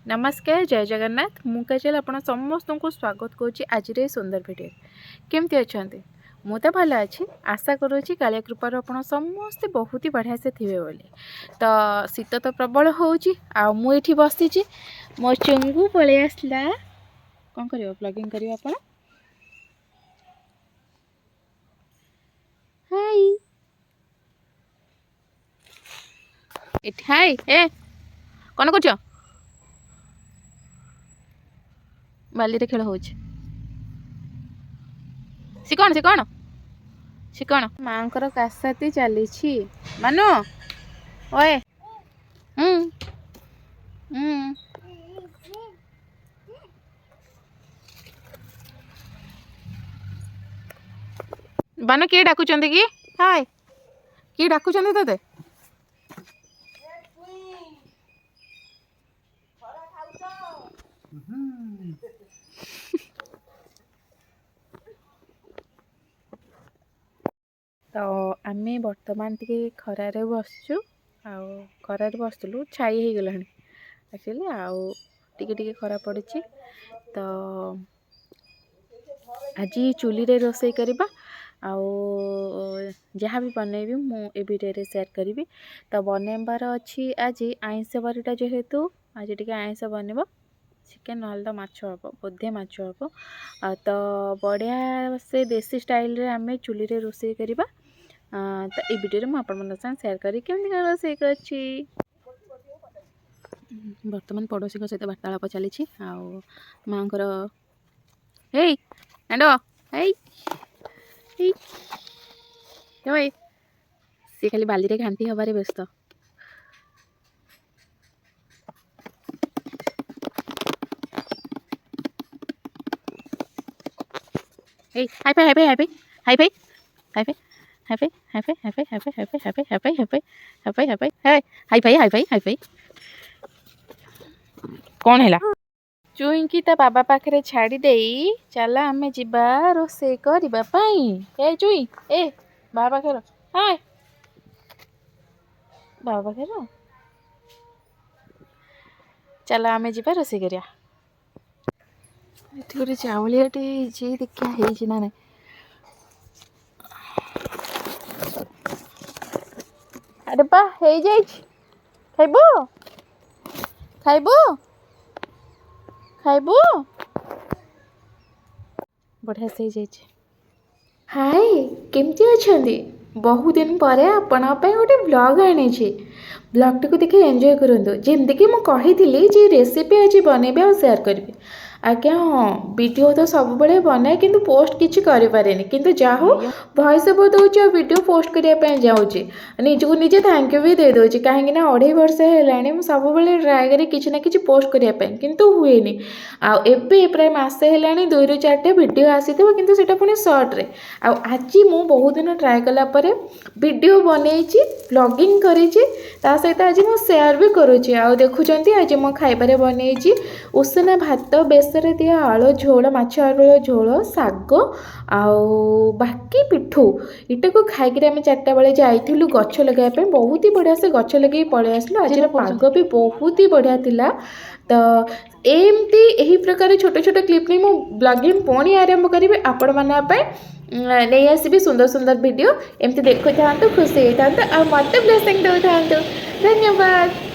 ନମସ୍କାର, ଜୟ ଜଗନ୍ନାଥ। ମୁଁ କାଜଲ, ଆପଣ ସମସ୍ତଙ୍କୁ ସ୍ୱାଗତ କରୁଛି ଆଜିର ଏ ସୁନ୍ଦର ଭିଡ଼ିଓରେ। କେମିତି ଅଛନ୍ତି? ମୁଁ ତ ଭଲ ଅଛି। ଆଶା କରୁଛି କାଳିଆ କୃପାରୁ ଆପଣ ସମସ୍ତେ ବହୁତ ହି ବଢ଼ିଆ ସେ ଥିବେ ବୋଲି। ତ ଶୀତ ତ ପ୍ରବଳ ହେଉଛି ଆଉ ମୁଁ ଏଠି ବସିଛି। ମୋ ଚୁଙ୍ଗୁ ପଳେଇ ଆସିଲା। କ'ଣ କରିବ? ବ୍ଲଗିଂ କରିବ ଆପଣ? ହାଇ, ଏଠି ହାଇ। ଏ କ'ଣ କରୁଛ? ବାଲିରେ ଖେଳ ହେଉଛି। ସେ କ'ଣ, ସେ କ'ଣ, ସେ କ'ଣ? ମାଙ୍କର କାସାତି ଚାଲିଛି। ମାନୁ, ଓଏ। ହୁଁ ହୁଁ ବାନୁ, କିଏ ଡାକୁଛନ୍ତି କି? ହାଏ, କିଏ ଡାକୁଛନ୍ତି ତୋତେ? ତ ଆମେ ବର୍ତ୍ତମାନ ଟିକେ ଖରାରେ ବସିଛୁ। ଆଉ ଖରାରେ ବସିଥିଲୁ, ଛାଇ ହେଇଗଲାଣି ଆକ୍ଚୁଆଲି, ଆଉ ଟିକେ ଟିକେ ଖରା ପଡ଼ିଛି। ତ ଆଜି ଚୁଲିରେ ରୋଷେଇ କରିବା ଆଉ ଯାହା ବି ବନେଇବି ମୁଁ ଏ ଭିଡ଼ିଓରେ ସେୟାର କରିବି। ତ ବନେଇବାର ଅଛି ଆଜି ଆଇଁଷ ବାରିଟା, ଯେହେତୁ ଆଜି ଟିକେ ଆଇଁଷ ବନିବ, ଚିକେନ୍ ନହେଲେ ତ ମାଛ ହେବ, ବୋଧେ ମାଛ ହେବ। ଆଉ ତ ବଢ଼ିଆ ସେ ଦେଶୀ ଷ୍ଟାଇଲ୍ରେ ଆମେ ଚୁଲିରେ ରୋଷେଇ କରିବା। ତ ଏ ଭିଡ଼ିଓରେ ମୁଁ ଆପଣମାନଙ୍କ ସାଙ୍ଗେ ସେୟାର କରିବି କେମିତି କ'ଣ ରୋଷେଇ କରୁଛି। ବର୍ତ୍ତମାନ ପଡ଼ୋଶୀଙ୍କ ସହିତ ବାର୍ତ୍ତାଳାପ ଚାଲିଛି। ଆଉ ମାଆଙ୍କର ଏଇ ନାଣ୍ଡ, ଏଇ ଏଇ ଓଏ, ସିଏ ଖାଲି ବାଲିରେ ଘାଣ୍ଟି ହେବାରେ ବ୍ୟସ୍ତ। ଏଇ hi fi, hi fi, hi fi, hi fi, hi fi, hi fi, hi fi, hi fi, hi fi, hi fi, hi fi, hi fi, hi fi, hi fi, hi fi, high hi fi, hi fi, hi fi. କ'ଣ ହେଲା? ଚୁଇଁକି ତା ବାବା ପାଖରେ ଛାଡ଼ି ଦେଇ ଚାଲ ଆମେ ଯିବା ରୋଷେଇ କରିବା ପାଇଁ। ଏ ଚୁଇଁ, ଏ ବାବା ପାଖରେ, ହାଏ, ବାବା ପାଖରେ ଚାଲ, ଆମେ ଯିବା ରୋଷେଇ କରିବା। ଏଠି ଗୋଟେ ଚାଉଳିଆଟେ ହେଇଛି, ଦେଖିବା ହେଇଛି ନା ନାଇଁ। ଆରେ ବା, ହେଇଯାଇଛି। ଖାଇବୁ, ଖାଇବୁ, ଖାଇବୁ? ବଢ଼ିଆ ସେ ହେଇଯାଇଛି। ହାଏ, କେମିତି ଅଛନ୍ତି? ବହୁତ ଦିନ ପରେ ଆପଣଙ୍କ ପାଇଁ ଗୋଟେ ବ୍ଲଗ୍ ଆଣିଛି। ବ୍ଲଗ୍ଟିକୁ ଦେଖି ଏନ୍ଜୟ କରନ୍ତୁ। ଯେମିତିକି ମୁଁ କହିଥିଲି ଯେ ରେସିପି ଆଜି ବନେଇବି ଆଉ ସେୟାର କରିବି। ଆଜ୍ଞା ହଁ, ଭିଡ଼ିଓ ତ ସବୁବେଳେ ବନାଏ କିନ୍ତୁ ପୋଷ୍ଟ କିଛି କରିପାରେନି। କିନ୍ତୁ ଯାହା ହଉ, ଭଏସ୍ ଓଭର୍ ଦେଉଛି ଆଉ ଭିଡ଼ିଓ ପୋଷ୍ଟ କରିବା ପାଇଁ ଯାଉଛି। ନିଜକୁ ନିଜେ thank you ବି ଦେଇଦେଉଛି, କାହିଁକିନା 2.5 ବର୍ଷ ହେଲାଣି ମୁଁ ସବୁବେଳେ ଟ୍ରାଏ କରେ କିଛି ନା କିଛି ପୋଷ୍ଟ କରିବା ପାଇଁ, କିନ୍ତୁ ହୁଏନି। ଆଉ ଏବେ ପ୍ରାୟ ମାସେ ହେଲାଣି 2ରୁ 4ଟା ଭିଡ଼ିଓ ଆସିଥିବ, କିନ୍ତୁ ସେଇଟା ପୁଣି ସର୍ଟରେ। ଆଉ ଆଜି ମୁଁ ବହୁତ ଦିନ ଟ୍ରାଏ କଲା ପରେ ଭିଡ଼ିଓ ବନେଇଛି, ବ୍ଲଗିଂ କରିଛି, ତା ସହିତ ଆଜି ମୁଁ ସେୟାର ବି କରୁଛି। ଆଉ ଦେଖୁଛନ୍ତି, ଆଜି ମୁଁ ଖାଇବାରେ ବନେଇଛି ଉଷୁନା ଭାତ, ବେସର ଦିଆ ଆଳୁ ଝୋଳ, ମାଛ ଆଳୁ ଝୋଳ, ଶାଗ ଆଉ ବାକି ପିଠୁ। ଏଟାକୁ ଖାଇକିରି ଆମେ 4ଟା ବେଳେ ଯାଇଥିଲୁ ଗଛ ଲଗାଇବା ପାଇଁ। ବହୁତ ହି ବଢ଼ିଆ ସେ ଗଛ ଲଗେଇକି ପଳେଇ ଆସିଲୁ। ଆଜିର ପାଗ ବି ବହୁତ ହି ବଢ଼ିଆ ଥିଲା। ତ ଏମିତି ଏହି ପ୍ରକାର ଛୋଟ ଛୋଟ କ୍ଲିପ୍ ନେଇ ମୁଁ ବ୍ଲଗିଂ ପୁଣି ଆରମ୍ଭ କରିବି। ଆପଣମାନଙ୍କ ପାଇଁ ନେଇ ଆସିବି ସୁନ୍ଦର ସୁନ୍ଦର ଭିଡ଼ିଓ। ଏମିତି ଦେଖୁଥାନ୍ତୁ, ଖୁସି ହେଇଥାନ୍ତୁ ଆଉ ମୋତେ ବ୍ଲେସିଂ ଦେଉଥାନ୍ତୁ। ଧନ୍ୟବାଦ।